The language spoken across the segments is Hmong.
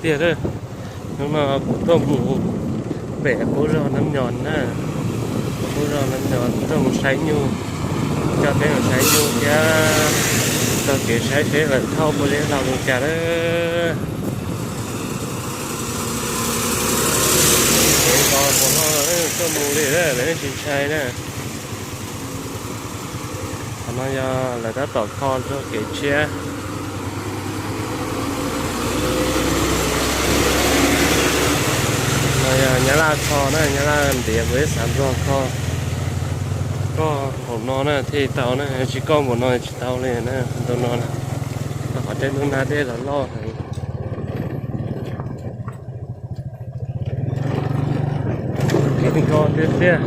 Tiag, hnub no kuv tuaj mus pem qub zos Nab Nyos na, qub zos Nab Nyos tuaj mus saib nyuj, coj peb mus saib nyuj thiab taug kev saib seb lawv thauj puas zeb hlau li cas lawm. Kev nkaus qhov no tuaj mus li lawm tsis ntshai na. Qhov no yog lawv tab tom kho rau kev tshiab. No yog Nyab Laj kho na, Nyab Laj ntiav npawg ib xav Nplog kho. Koj npaum no na thiaj tau na, tsis koj npaum no tsis tau li na. Ntau no na, qhov tej ntub nag dej los loj heev. Kev nkaus tiag tiag,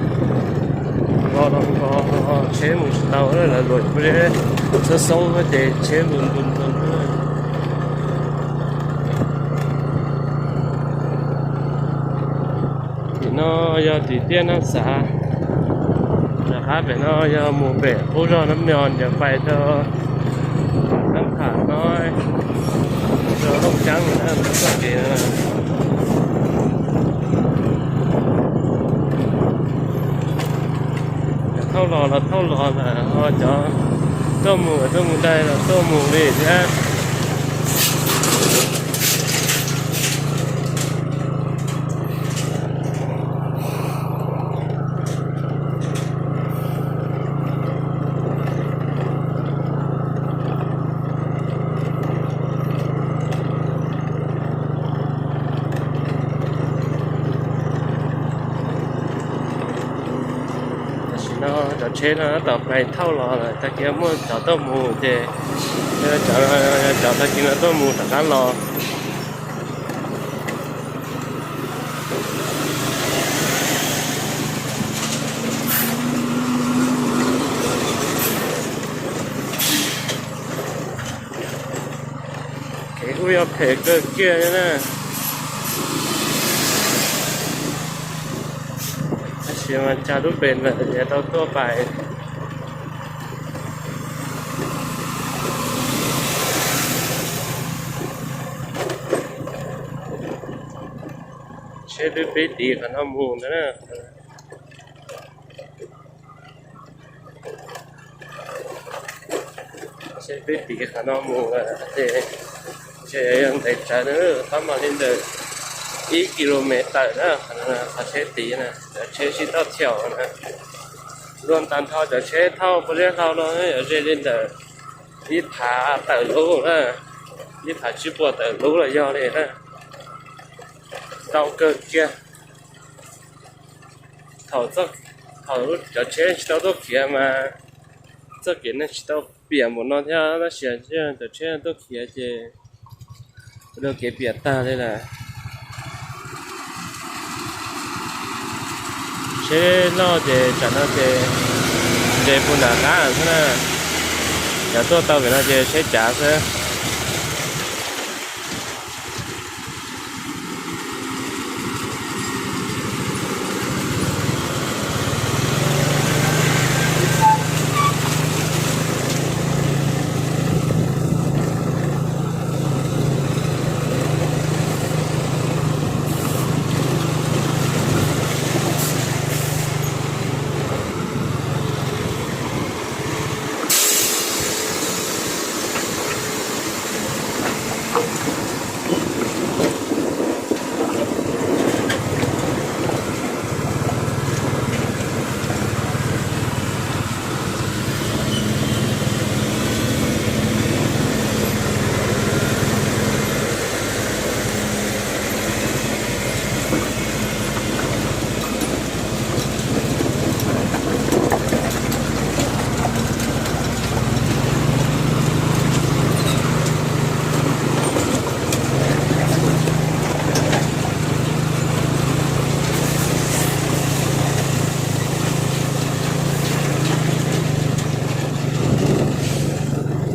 nkaus los nkaus tsheb mus tsis tau, lawv luam puas zeb xoob xoob ces tsheb npus npus npus. Tim no yog tim tiaj Nab Xav, rov qab pem no yog mus pem qub zos Nab Nyos ces pais rau Nab Pham no, rau Looj Ceeb na, txoj kev no. Cov thauj los los thauj los lawm, ho cov tuaj mus tuaj mus dai los tuaj mus li thiab. Tam sim no cov tsheb no tab tom pais thauj los lawm, tag kis muaj cov tuaj mus ces cov, cov tag kis no tuaj mus rov qab los. Kev ub yog phem kawg kiag li na. Tab sis mas tsa lub pes lawm ces tau tuaj pais. Tsheb twb pib tiv qhov no mus ntag na. Tsheb pib tiv qhov no mus lawm ces ntshe yog ntev tsawv na, qab mas li ntawm ib ki lo mev tawm na, qhov tsheb tiv na, cov tsheb sib toj thiaum na. Luag tag nrho cov tsheb thauj puas zeb hlau no yuav ze li ntawm ib phav tawm lub na, ib phav tsib puas tawm lub los yog li na. Ntau kawg kiag. Thaum, thaum cov tsheb tsis tau tuaj khiav mas txoj kev no tsis tau piam npaum no thiab, tab sis cov tsheb tuaj khiav ces ua rau kev piam tag li lawm. Tsheb loj ces tsam no ces nres puag nram qab xwb na, cov tuaj tau pem no ces tsheb cav xwb.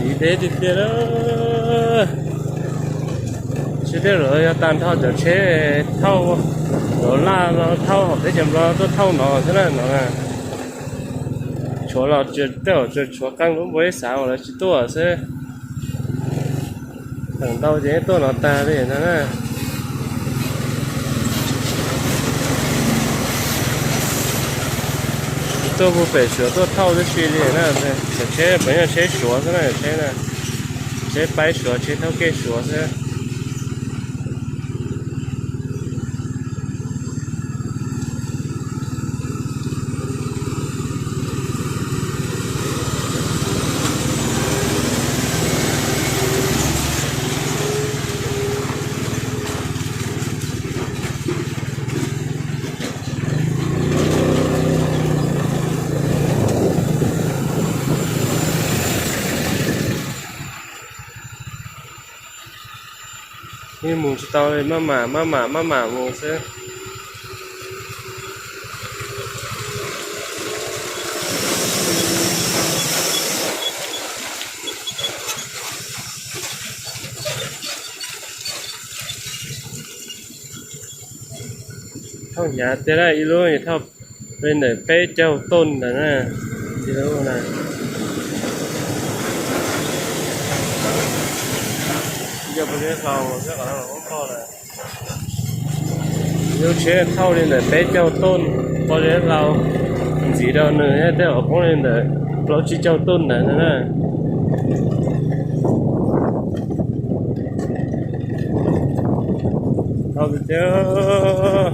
Tiv deb tiag tiag. Tsheb deb lawm yog tag nrho cov tsheb thauj, cov laj no thauj hauv teb chaws Nplog tuaj thauj no xwb na no. Tshuav los tej zaum tshuav qee lub npua ib xav uas lawv tsis tuaj xwb. Tawm ntau ces tuaj no tag li no na. Tuaj puag pem Suav tuaj thauj tib si li na, tsheb puav yog tsheb Suav xwb na, tsheb na, tsheb paib Suav, tsheb thauj kej Suav xwb. Yeej mus tsis tau li, maj mam maj mam maj mam mus xwb. Thauj hnyav tiag na, ib lub thauj li ntawm peb caug tuj ntawd na. Ib lub na, yog peb hlau xwb qhov no los muab npog lawm. Lub tsheb thauj li ntawm peb caug tuj, peb hlau, ntxiv rau nws tej uas poob li ntawm plaub tsib caug tuj ntawd na. Thauj tiag tiag.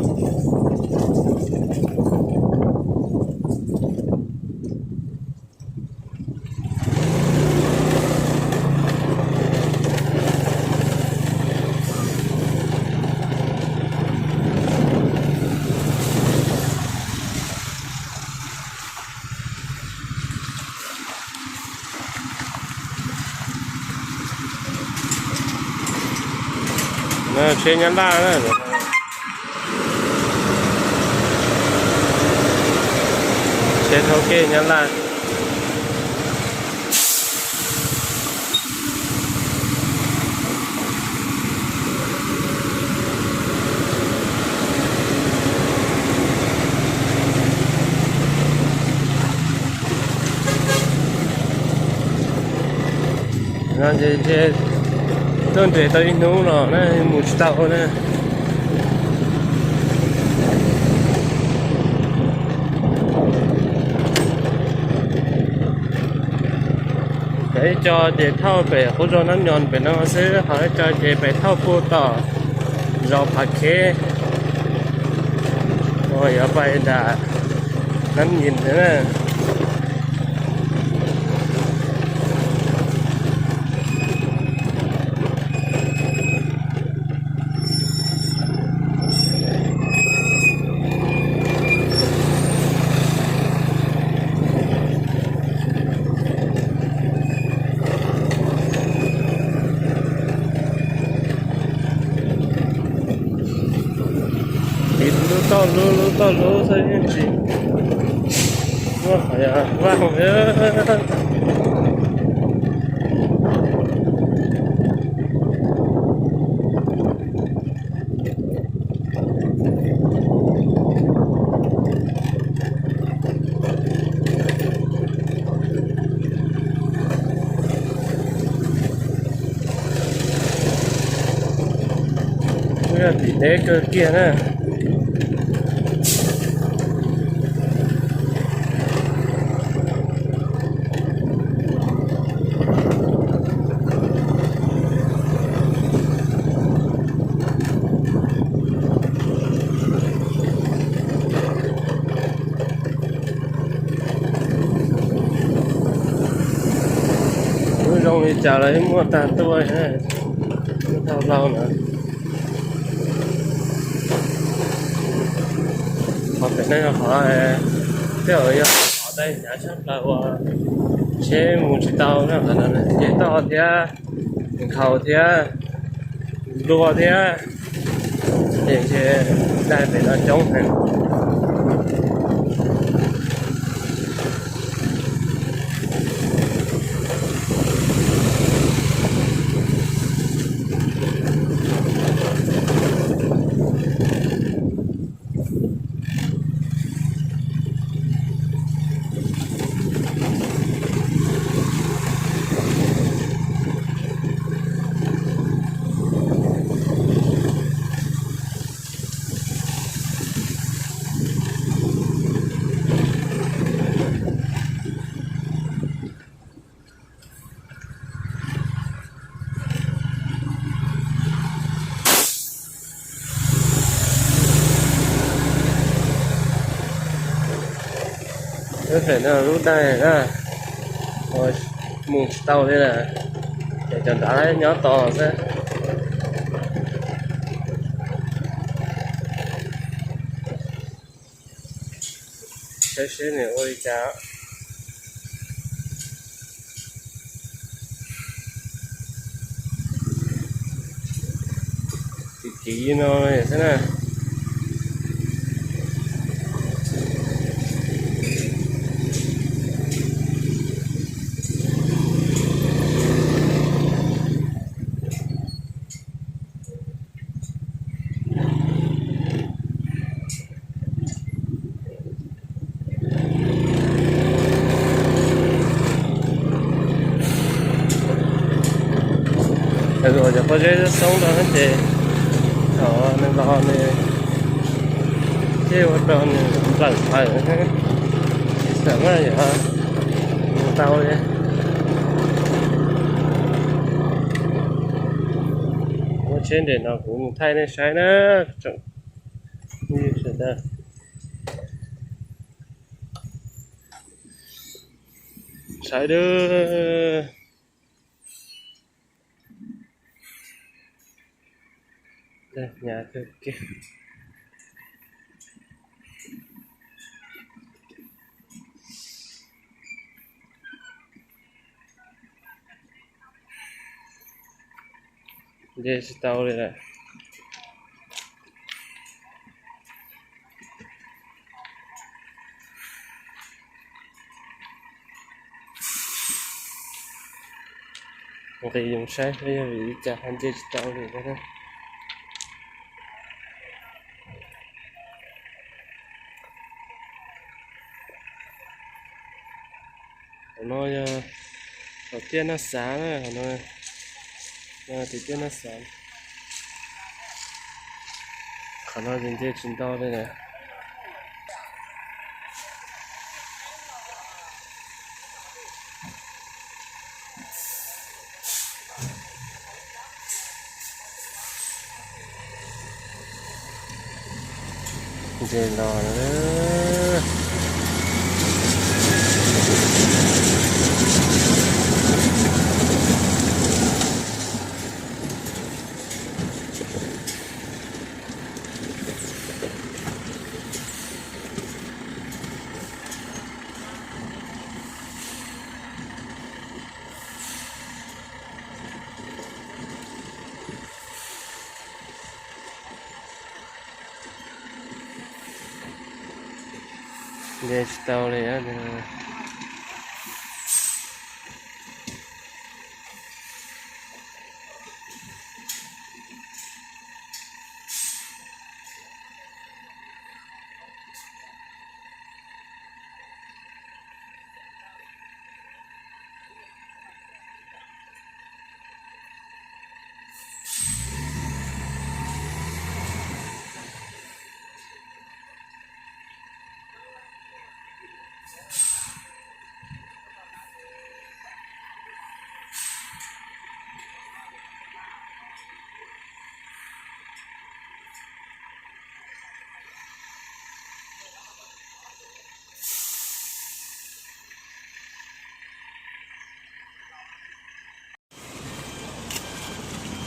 Tsheb Nyab Laj na, tsheb thauj kej Nyab Laj. Tuaj nres tau ib hnub los na mus tsis tau na. Cov ib co ces thauj pem qub zos Nab Nyoos pem no xwb, ho ib co ces pem thauj puag tom zos Phav Kheb uas yuav pais nram Nab Nyis na. Ib lub toj lub lub toj lub xwb yeej tsis muaj qhov yog vaj. Kuj yog tim teb kawg kiag na. Lub zoo li cas los yeej muaj tag tuaj, muaj tag hlau na. Qhov pem no yog qhov, tej zaum yog qhov dai hnyav tshaj plaws uas tsheb mus tsis tau na, qhov no ces toj thiab, nkhaus thiab, nplua thiab, ces ntshe dai pem no coob heev. Lub daim no lub daig na, mus tsis tau li lawm, ces cov nrad nyob tos xwb. Saib seb nws ua li cas. Kim kim no xwb na. Cov pob zeb xoob rau ces thaum nws los nws thiaj ua rau nws nplawm nplawm, tsis xav mas yog mus tau li. Muaj tsheb nres no kuv mus thaij nej saib na tsoom sawv daws. Saib dub. Hnyav kawg kiag. Nce tsis tau li lawm. Nqis mus saib yog vim li cas ho nce tsis tau li. Qhov no yog thaum tiaj nag xav na, qhov no, no tiaj nag xav. Qhov no ces nce tsis tau li lawm. Nce los. Nce tsis tau li.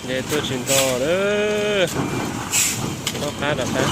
Nce tuaj tsis nto lawm, tob qab rov qab.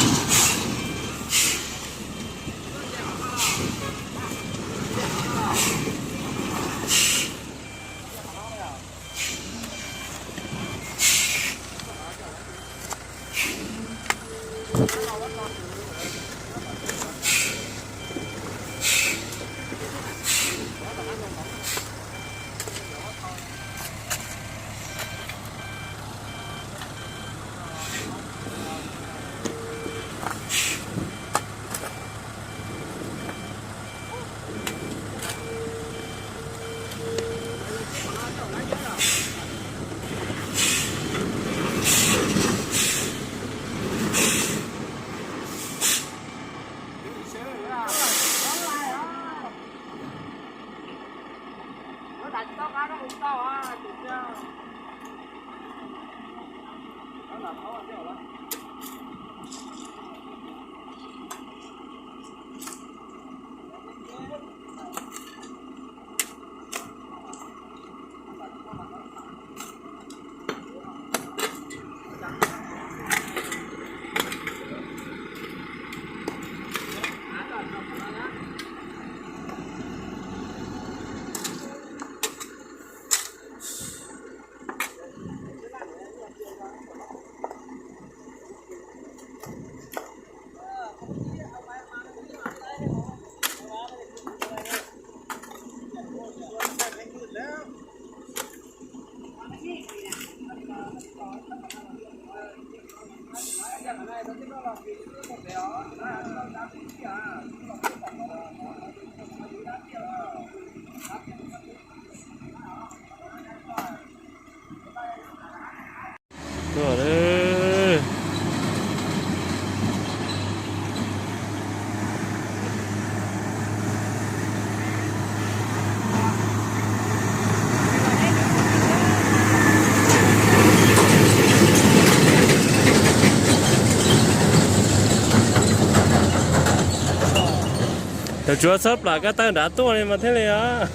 Tsuav txhob plam koj taw nrad tuaj li mas thiaj li os.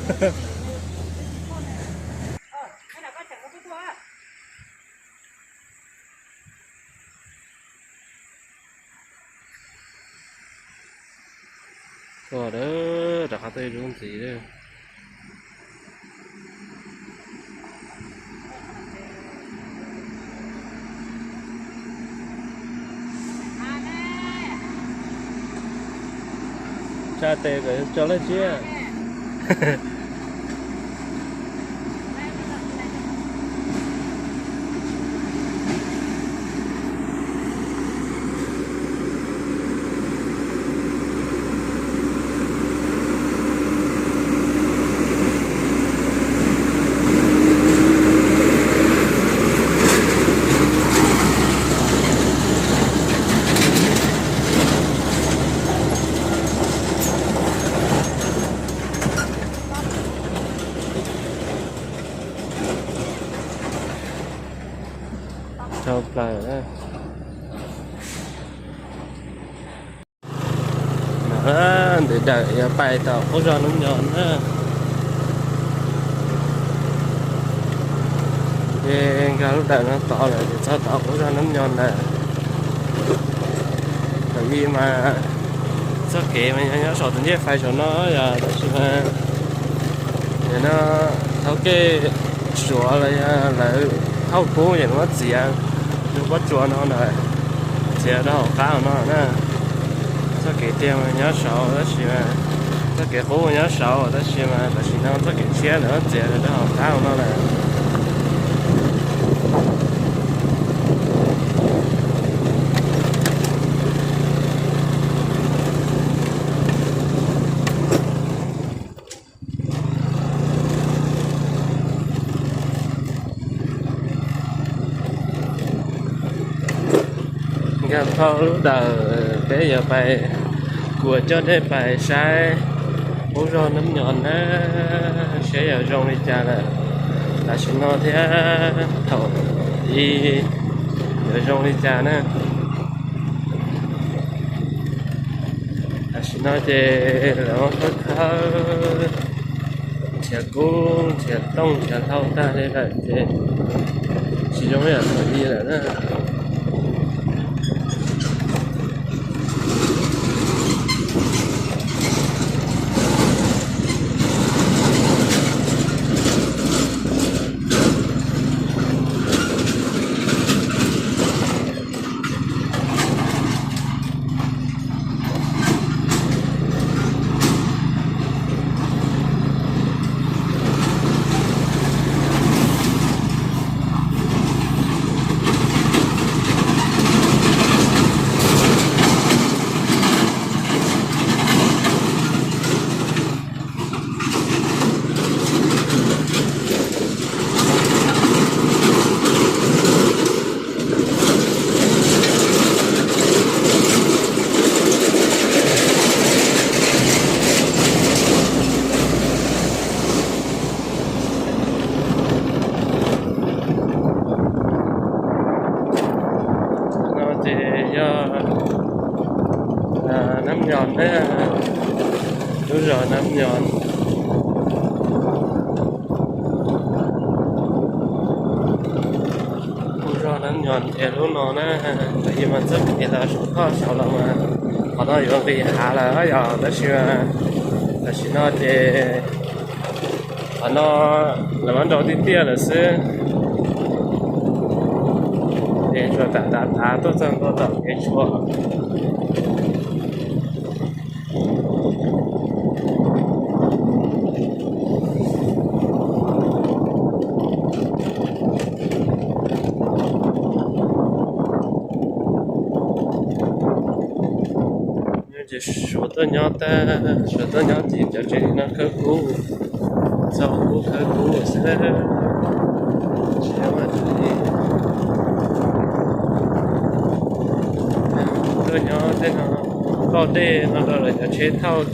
Tuaj, rov qab tuaj ib lub ntxiv. Tsa tes kom tso laj tsiab. Dhau plaws na. Ntawm dawm yuav pais tom qub zog Nab Nyo na. Ces nkag lub dawm no tod lawm ces txog tom qub zog Nab Nyo ntawd. Thaum ub mas txoj kev mas yog nyob saum tus ncej fais saum no yog, tab sis mas nim no thaum kev Suav los yog lawv thauj kub ces lawv muab txiav lub pob tsuas no ntawd, txiav rau hauv qab no na. Txoj kev tiag mas nyob saud tab sis mas, txoj kev qub nyob saud tab sis mas tam sim no txoj kev tshiab lawv muab txiav rau hauv qab no lawm. Nkag dhau lub dawm peb yuav pais, kuv coj nej pais saib qub zog Nab Nyo na, saib yuav zoo li cas lawm, tam sim no thiab thaum ub yuav zoo li cas na. Tam sim no ces lawv muab khawb khawb, nrhiav kub nrhiav tooj nrhiav hlau tag li lawm ces tsis zoo ib yam thaum ub lawm na. No ces yog Nab Nyo na, lub zos Nab Nyo. Lub zos Nab Nyo ces lub no na, thaum ub mas txoj kev los saum toj saud los mas qhov no yuav nqis hav lawm yog, tab sis tam sim no ces qhov no lawv muab nrau tiaj tiaj lawm xwb. Ces tsuas tav tav tav tuaj txog ntua tom kev tshuam. Ces Suav tuaj nyob tag, Suav tuaj nyob ces cov tsev no khawb kub, txog kub khawb kub xwb. Tuaj nyob tej no, toj dej no rau lawv cov tsheb thauj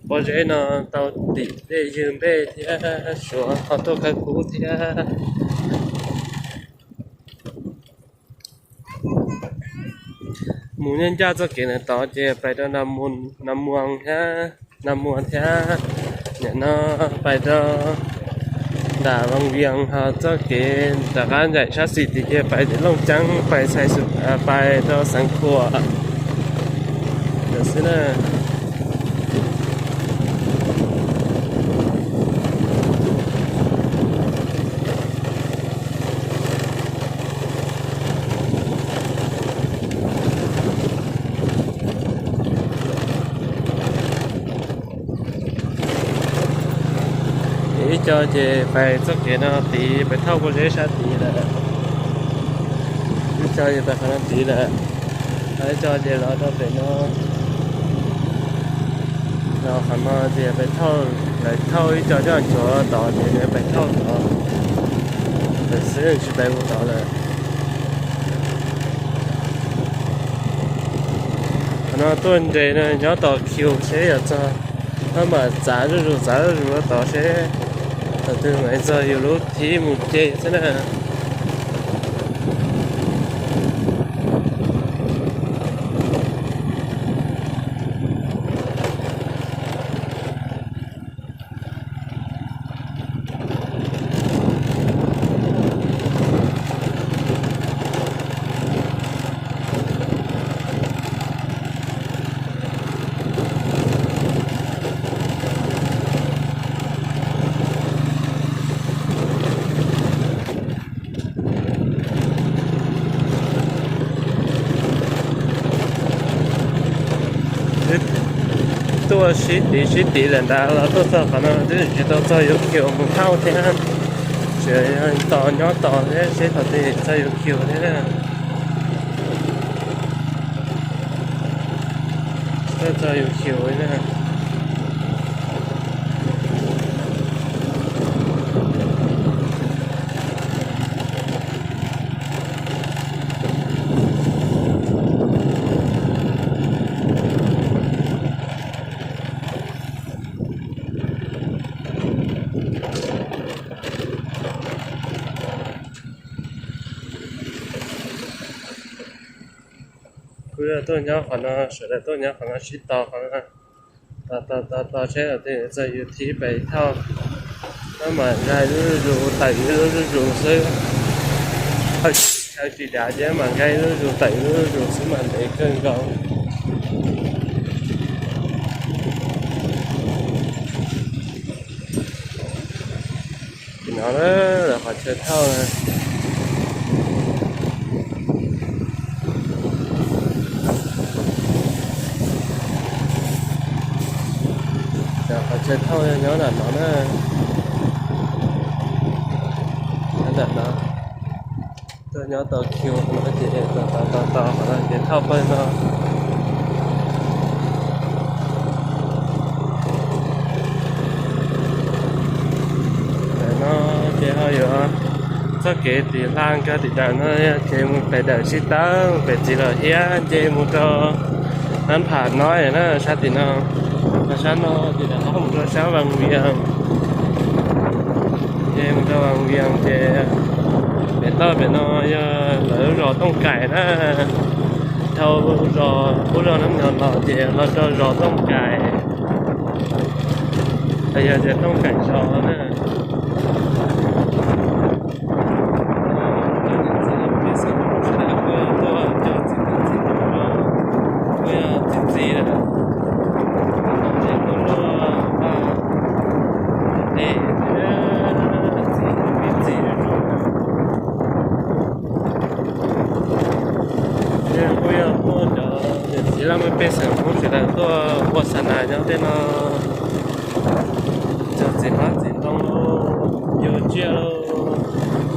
pob zeb no tau tim dej ywg npej thiab Suav ho tuaj khawb kub thiab. Mus nyob ncaj txoj kev ntawm tod ces pais rau Nas Muas thiab, Nas Muas thiab, nim no pais rau nram Vaj Vias ho txoj kev rov qab ncaim sab xis tid ces pais tim Looj Ceeb, pais Xais Xus, pais rau Xeev Khuam lawm xwb na. Ces ib co ces pais txoj kev no tid, pais thauj pob zeb sab tid lawm. Ib co ces pais qhov no tid lawm. Ho ib co ces los rau pem no, los qhov no ces pais thauj, lawv thauj ib co coj nchuav tod ces lawv pais thauj tod lawm xwb, tsis pais mus tod lawm. Qhov no tuaj nres no nyob tos kiu seb yog txog, maj mam txav zuj zus txav zuj zus tod seb thaum twg mam txog yus lub thib mus ces xwb na. Tuaj sib tid sib tid lawm ntawd los tuaj txog qhov no twb tsis tau txog yus kiu mus thauj thiab, tseem tos nyob tos thiab seb thaum twg txog yus kiu thiab. Txog yus kiu na. Kuv yog tuaj nyob qhov no, sawv daws tuaj nyob qhov no sib tos qhov no, tos tos tos tos seb thaum twg txog yus thib pais thauj. Maj mam nqaij zuj zus tawm zuj zus xwb. Chaw tsis dav ces maj mam nqaij zuj zus tawm zuj zus xwb mas ntev kawg nkaus. Tim no na, lawv qhov chaw thauj na. Lawv qhov chaw thauj nyob nram no na. Nyob nram no. Tuaj nyob tos kiu no ces tos tos tos tos qhov no ces thauj pawg no. Ntawm no ces ho yuav txoj kev tim hla nkag tim dawm no ces mus pem dawm sib tawb pem txiv los hiab nce mus rau Nab Pham no na, sab tim no. Ho sab no ces rov qab mus rau sab Vaj Vias. Nce mus rau Vaj Vias ces pem toj pem no yog lawv lub zos Tooj Kaim na. Dhau zos, lub zos Nab Nyos los ces los rau zos Tooj Kaim, yog tias Tooj Kaim zos na. Cov txiv hmab txiv ntoo no kuj yog txiv ntxim lawm, txiv ntoo ces tuaj luaj paj dej thiab, txiv ntxim ntxim. Ces kuj yog tuaj cov niam txiv laj mej pej xeem Hmoob sawv daws tuaj ua xa nas nyob tej no. Cov txiv hmab txiv ntoo, yug tsiaj los,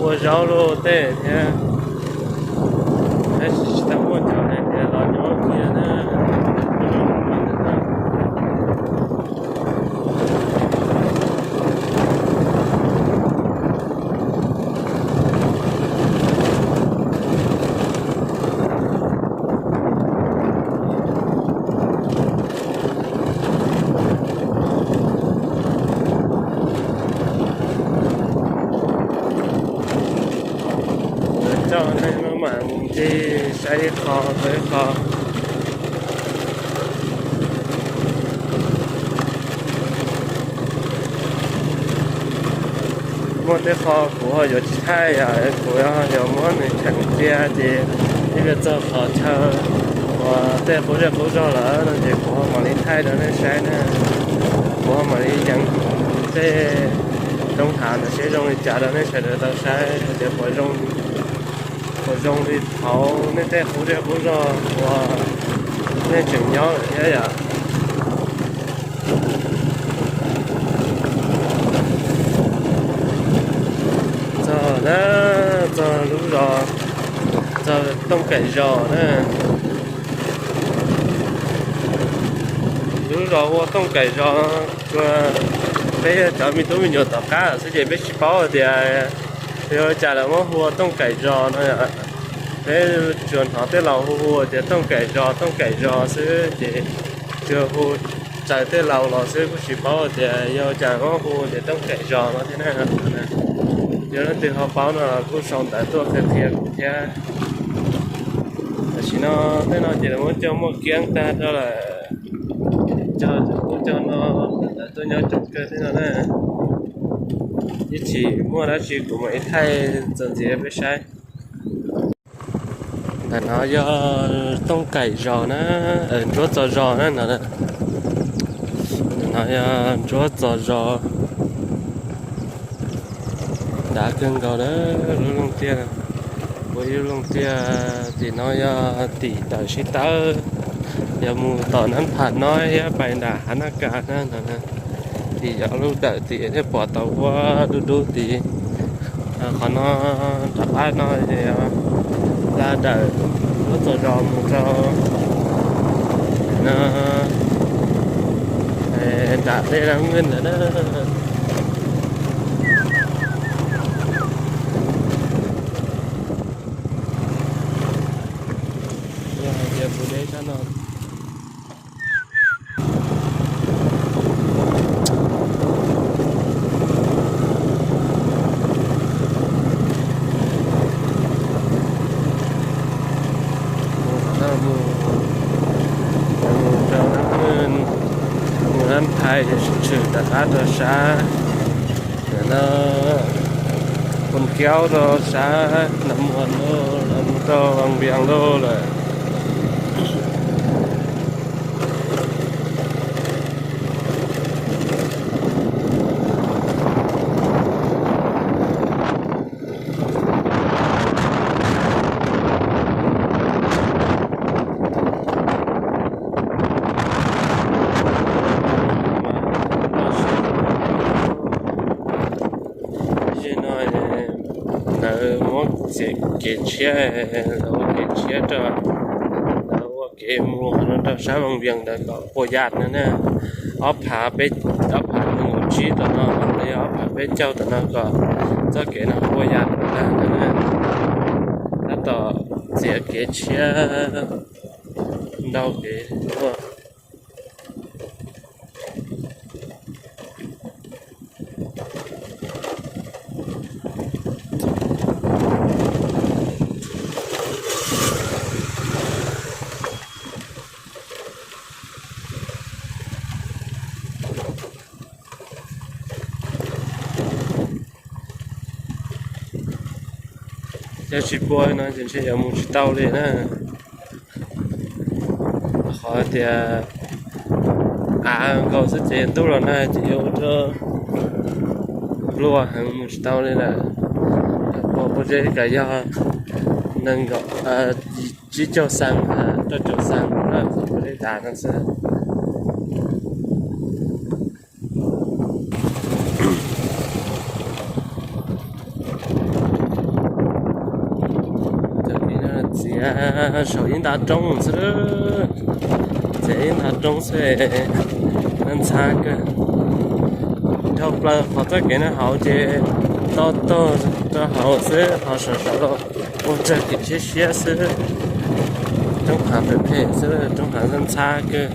ua zaub los tej thiab. Tab sis tsis tau muaj cov hais tias los nyob kiag na. Coj nej maj mam mus ncig saib ib qho rau ib qho. Muaj tej qho kuv ho yuav tsis thaij, kuv yuav muab nws cheem cia ces ib pliag txog qhov chaw uas tej qub zej qub zog lawm no ces kuv ho mam li thaij rau nej saib na. Kuv ho mam li yees tej roob hav ntawd seb zoo li cas rau nej sawv daws tau saib hais tias puas zoo li thaum nej tej qub zej qub zog uas nej tseem nyob lawm thiab yom. Txog na, txog lub zos, txog Tooj Kaim Zos na. Lub zos hu ua Tooj Kaim Zos, tsuas peb cov me tub me nyuam tom qab xwb ces peb tsis paub hais tias yog ua cas lawv muab hu ua Tooj Kaim Zos no. Peb tsuas hnov tej laus hu hu tias Tooj Kaim Zos, Tooj Kaim Zos xwb ces tsuas hu raws tej laus los xwb, kuj tsis paub tias yog ua cas muab hu tias Tooj Kaim Zos no thiab na. Yog leej twg ho paub no kuj sau ntawv tuaj qhia qhia kuv thiab. Tam sim no tej no ces lawv muab cog muaj kiab tag rau lawm, cog ub cog no, lawv tuaj nyob coob kawg thiab no na. Ib chim muaj dab tsi kuv mam ib thaij txuas ntxiv rau peb saib. Ntawm no yog Tooj Kaim Zos na, Ntsuab Txos Zos na no. Ntawm no yog Ntsuab Txos Zos. Dav kawg nkaus na, lub looj tiaj, ua ib lub looj tiaj. Tim no yog tim tawm sib tawb, yog mus tom Nab Pham no thiab pais nram Hav Naj Kas na no. Tim yog lub dawm tim thiaj pom tau ua dub dub tid. Qhov no rov qab no ces yog la dawm Ntsuab Txos Zos mus rau no, nram tej Nab Nkwj ntawd na. Yog hais tias mus deb sab no, mus rau Nab Nkwj, mus Nab Phais, tshwm rov qab rau sab no, Phoos Kiaub rau sab Nab Muas lauj, mus rau Vaj Vias lauj lawm. Zej no lawv muab txiav kev tshiab, lawv ua kev tshiab rau, lawv ua kev mus no rau sab Vaj Vias ntawd kom puas yam no na. Ob phav peb, ob phav nees nkaum tsib tom no los yog ob phav peb caug tom no kom txoj kev no puas yam no ntag no na. Tab tom txiav kev tshiab ntau kev. Yog tsis puas no ces ntshe yuav mus tsis tau li na. Qhov tias av nkaus xwb ces ntuj los nag ces yuav ua rau nplua heev mus tsis tau li lawm. Puas puas zeb kom yog nees nkaum, tsib caug xees, rau caum xees na, puas zeb dav no xwb. Txiav saum ib nta roob xwb, txiav ib nta roob xwb, ntxhab kawg. Dhau plaws qhov txoj kev no hauv ces to taug rau hauv xwb, ho saum saud los ua rag kev tshiab siab xwb. Roob hav phem phem xwb, roob hav ntxhab kawg.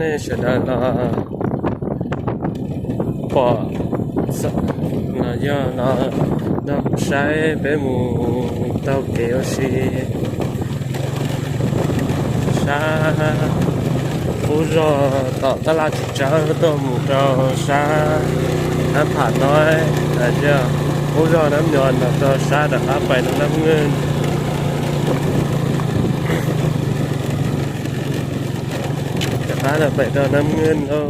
Nej sawv daws los pom los yog los nrog kuv saib peb mus taug kev ua si sab qub zog tom tab laj tsis tsawg tuaj mus rau sab Hab Pham no, qub zog Nab Nyos no rau sab rov qab pais rau Nab Nwj. Rov qab pais rau Nab Nwj no.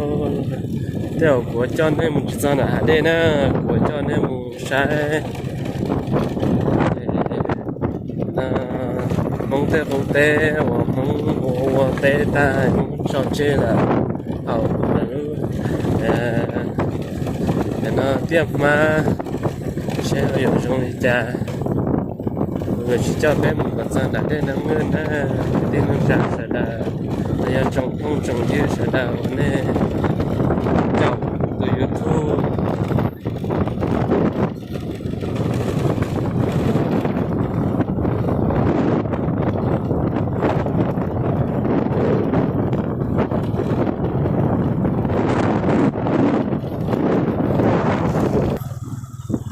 Tej zaum kuv coj nej mus tsis txog nram hav dej na, kuv coj nej mus saib Hmoob tej qub teb uas Hmoob ua ua teb tag Hmoob tso tseg lawm hauv lub no tiaj hmab, seb yuav zoo li cas. Kuv yuav tsis coj peb mus kom txog nram dej Nab Nwj na, kwv tij neej tsa sawv daws, los yog tsoom phooj tsoom ywg sawv daws uas nej caum tus YouTube.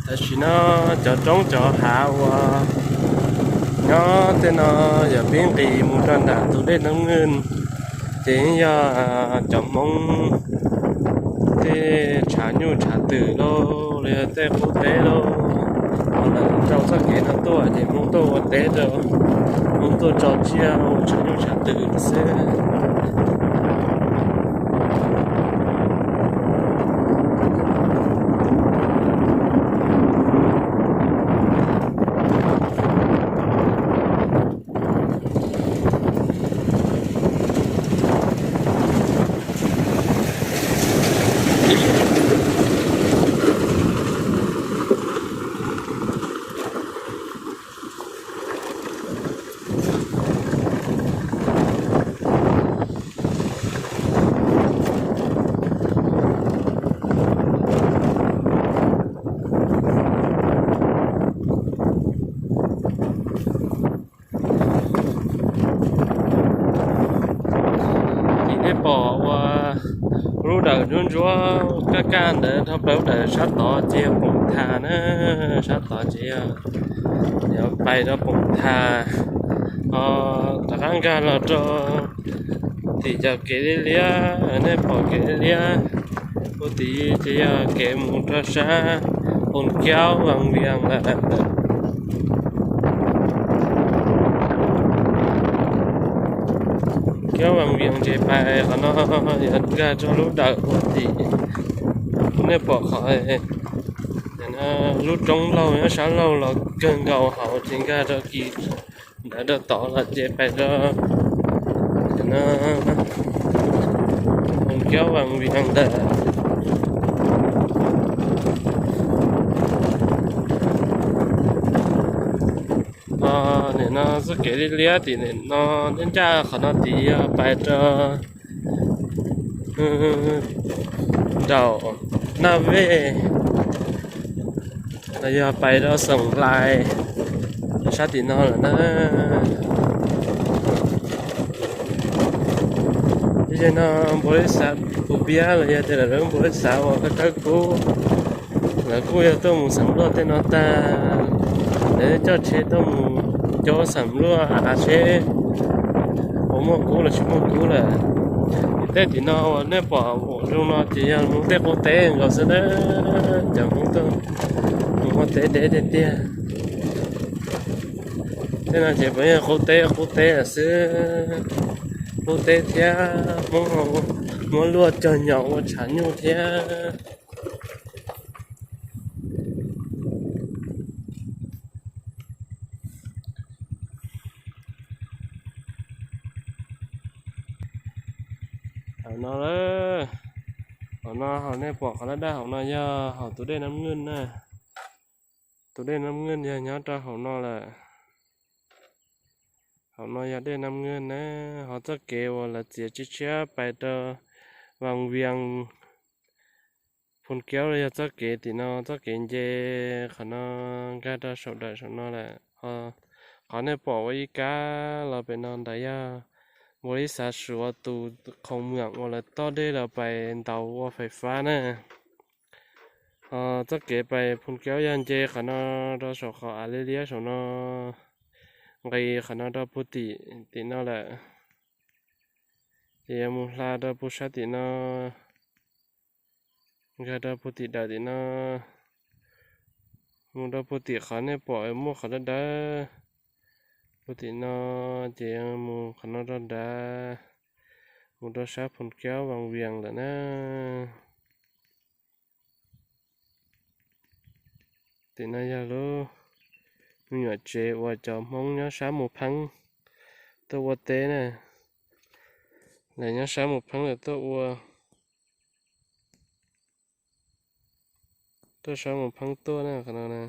Tam sim no cov roob cov hav uas nyob tej no yog pib nqis mus rau nram tus dej Nab Nwj, ces yog cov Hmoob tej tshav nyuj tshav twm lauj, los yog tej qub teb lauj, uas lawv rau txoj kev no tuaj ces Hmoob tuaj ua teb rau, Hmoob tuaj tso tsiaj ua tshav nyuj tshav twm xwb. Ces nej pom ua lub dawm ntsuab ntsuab kaj kaj ntawd dhau plaws lub dawm sab tod ces yog Poom Thas na, sab tod ces yog, yog pais rau Poom Thas, ho rov qab nkag los rau tim cov kev liab liab, nej pom kev liab liab puag tim ces yog kev mus rau sab Poom Kiaub Vas Vias lawm. Kiaub Vas Vias ces pais qhov no yog nkag rau lub dawm puag tim, nej pom qhov lub roob laug nyob sab laug los kawg nkaus hauv ces nkag rau kis ntawd rau tod los ces pais rau Poom Kiaub Vas Vias ntawd. Nim no txoj kev liab liab tim nim no, ncaj qhov no tid yog pais rau nraum Naj Vej, los yog pais rau Xoom Lais sab tim no lawm na. Ces no npaum li xav tus piab los yog tias lawv lub npaum li xav uas kawg kawg kub, lawv kuj yog tuaj mus xam luaj tej no tag, lawv coj tsheb tuaj mus cab xam luaj av seb puas muaj kub los tsis muaj kub lawm. Ces tej tim no uas nej pom ua zoo no ces yog Hmoob tej qub teb nkaus xwb na, cov Hmoob tuaj mus ua teb deb tiag tiag. Tej no ces puav yog qub teb qub teb lawm xwb, qub teb thiab Hmoob muab luaj cog nyom ua tshav nyuj thiab. Hauv no, hauv no hauv nej pom qhov laj daj hauv no yog hauv tus dej Nab Nwj na. Tus dej Nab Nwj yog nyob rau hauv no lawm. Hauv no yog dej Nab Nwj na, ho txoj kev uas lawv txiav tshiab tshiab pais rau Vas Vias, Phoos Kiaub los yog txoj kev tim no, txoj kev nce qhov no nkag rau saum dawm saum no lawm. Qhov nej pom ua ib kab los pem no ntawd yog Npaus li xav Suav tus khoom mom uas lawv tob dej los pais ntaus ua fais fab na. Ho txoj kev pais Phoo Kiaub yog nce qhov no rau saum qhov av liab liab saum no, nqis qhov no rau puag tim, tim no lawm, ces yuav mus hla rau puag sab tim no, nkag rau puag tim dawm tim no, mus rau puag tim qhov nej pom muaj qhov dawb dawb puag tim no, ces mus qhov no rau nrad, mus rau sab Phoo Kiaub Vas Vias lawm na. Tim no yog lub me nyuam tsev uas cov Hmoob nyob sab Mus Pheeb tuaj ua teb na. Lawv nyob sab Mus Pheeb lawv tuaj ua, tuaj sab Mus Pheeb tuaj na, qhov no na.